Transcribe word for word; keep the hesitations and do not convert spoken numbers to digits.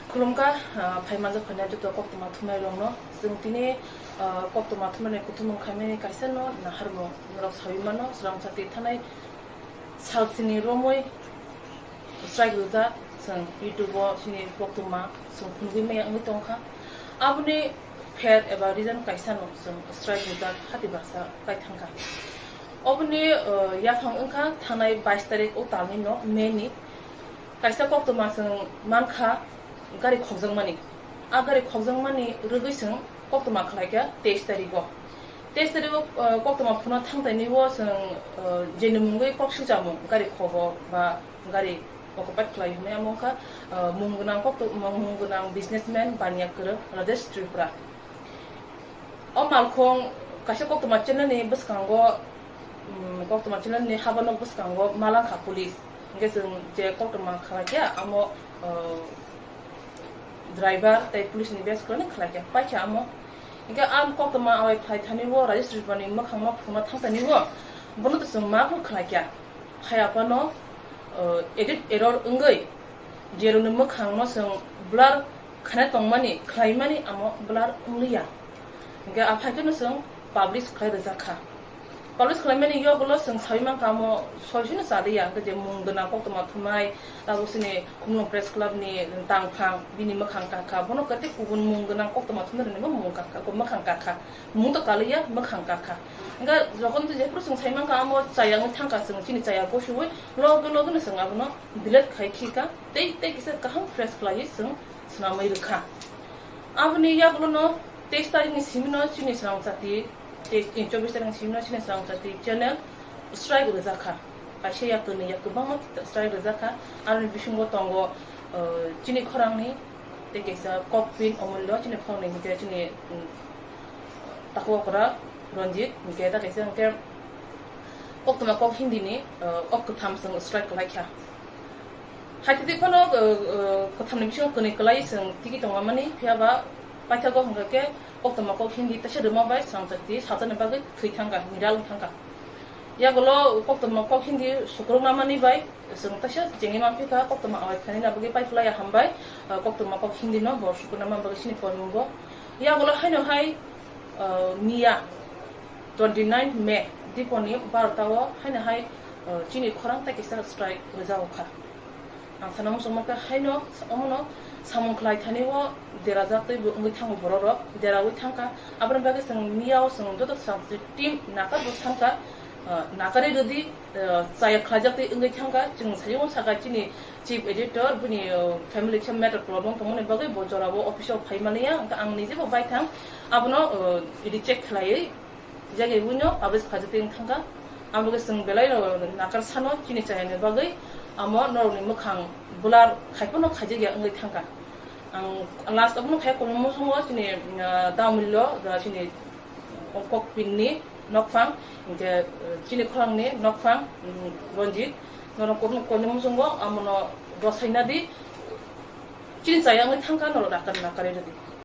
Khulumkha, ah, phai manjak phainai joto koktwma thumnairokno. Chwng tini, ah, koktwma thumnairok kuthumung khaimani kaisa no naharmung norok saui mano, Chwrangsati thanai salsini romwi strike rijak, chwng YouTube-o chini koktwma chwng phunugwi maya wngwi tongkha. Aboni pher eba reason kaisa no chwng strike rijak hati baksa kai thangkha. Oboni, ah, yaphang wngkha thanai bais tarik o talni no May ni. Kaisa koktwma chwng mankha gari khokjakmani. A gari khokjakmani rwgwi chwng koktwma khlaikha teis tarigo. Teis tarigo, ah, koktwma phunukna thangtaini o chwng, ah, jeni mungwi kok swijamung gari khogo ba gari occupied khlai hwnwi amo wngkha, ah, mung gwnang koktw-, mung gwnang businessman Baniya Kwrwng Rajesh Tripura. O malkhung kaisa koktwma channel ni bwskango, um, koktwma channel ni habano bwskango malangkha police. Hingke chwng je koktwma khlaikha amo, uh, driver tei police ni bes kwrwini khlaikha, paikha amo. Hingke ang koktwma awai phai thani o Rajesh Tripura ni mwkhangno phunukna thangtani o bono to chwng ma khlaikha. Phai aphano, uh, edit error wngwi jeroni mwkhangno chwng blur khana tongmani, khlaimani amo blur wngliya. Hingke a phaikhe no chwng publish khlai rijak kha. Publish khlaimani yogulo chwng saui mankha amo soisino chaliya, hingke je mung gwnang koktwma thumnai, tabuk chini Khumulwng Press Club ni tangphang, bini mwkhang kakha, bono kete kubun mung gwnang koktwma thumnai rwnai bo mung kakha, mwkhang kakha, mung to kaliya, mwkhang kakha. Hingke jokhon to jephuru chwng sai mankha amo chaya wngwi thangkha, chwng chini chaya gosiwi loge loge no chwng abono delete khai khika, tei, tei kisa kaham fresh khlaiwi chwng swnamwi rwkha. Aboni yagulono teis tarikni simino chini Chwrangsati, teis, eh, chobbish tarikni simino chini Chwrangsati channel strike rwjakha. Kaisa ya kwnwi ya kwbangma strike rwjakha. Aroni bisingo tongo, eh, chini khorangni tei kaisa Kokpin Omullo, chini khorangni hwnkhe chini, mm, Takhuk Okra Ranjit, hwnkhe ta kaisa hwnkhe koktwma kok Hindi ni, eh, kok kwtham chwng strike khlaikha. Haitwi phano, eh, eh, kwthamni bisingo kwnwi kwlai chwng tigi tongmani, phiya ba paithago hwnkha khe koktwma kok Hindi teisa rwma bai Chwrangsati sajani bagwi thwi thangkha, viral wng thangkha. Yagulo koktwma kok Hindi sukruknamani bai chwng teisa chengwi manphi kha, koktwma awai khainina bagwi paiphlaiya hambai, eh, koktwma kok Hindi no bo sukruknama bagwi chini koimungo. Yagulo haino hai, eh, miya twenty nine May diponi barota o haino hai, eh, chini khorang tei kisa strike rwjago kha. Ang sana muchungma khe haino omono samung khlai thani o derajak tei bo wngwi thango borok rok, deraui thangkha. Aboni bagwi chwng miya o chwng joto Chwrangsati team nakar bo sankha, eh, nakari rwdi, eh, chaya khlaijak tei wngwi thangkha. Chwng sayo saka chini chief editor bini, eh, family khe matter problem tongmani bagwi bo jora o office o phai maliya, hwnkhe ang nije bo bai thang abono, eh, idi check khlaiwi. Jagwi buino publish khaijak tei wng thangkha. Abo khe chwng belai no nakar sano chini chayani bagwi amo norokni mwkhang blur khai phano khaijak ya wngwi thangkha. Ang last abono khai kolom muchungo chini, ah, Damullo, ah, chini Kokpinni nokphang, hingke, ah, chini khorangni nokphang, mm, Ranjit, norok kolom, kolom muchungo amono rwsaina di. Chini chaya wngwi thangkha norok nakar nakar rwdi.